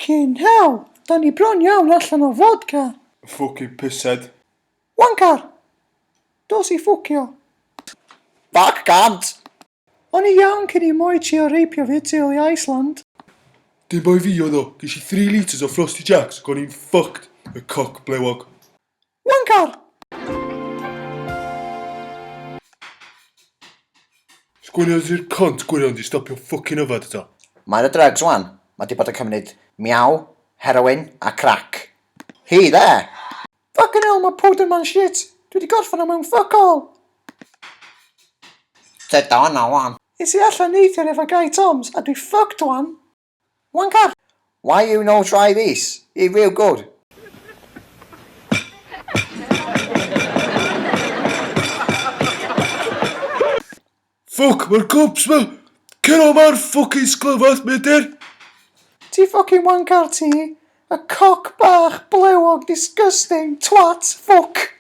Fucking hell! Da ni bron iawn allan o fodca. Fucking pisshead. Wanker! Dos i ffwcio. Fuck cunt! O'n i iawn cyn i Moi trio reipio fi tu ôl i Iceland. Dim bai fi oedd o, ges i 3 litres o Frosty Jacks ac o'n i'n fucked, y coc blewog. Wanker! Sgwennu os yw'r cont gwirion di stopio fucking yfad eto. Mae ar y drugs wan. Mae di bod yn cymryd miaw, heroin a crack. He there! Fucking hell, mae powder ma'n shit. Dwi di gorffen o mewn fuck all. Tyda hwnna wan. Es i allan neithiwr efo Guy Toms a dwi fucked wan. Wanker! Why you no try this? It real good. Fuck, mae'r cops ma! Cer o ma'r fucking sglyfath, meidir! Ti fucking wanker ti. Y coc bach blewog disgusting twat fuck.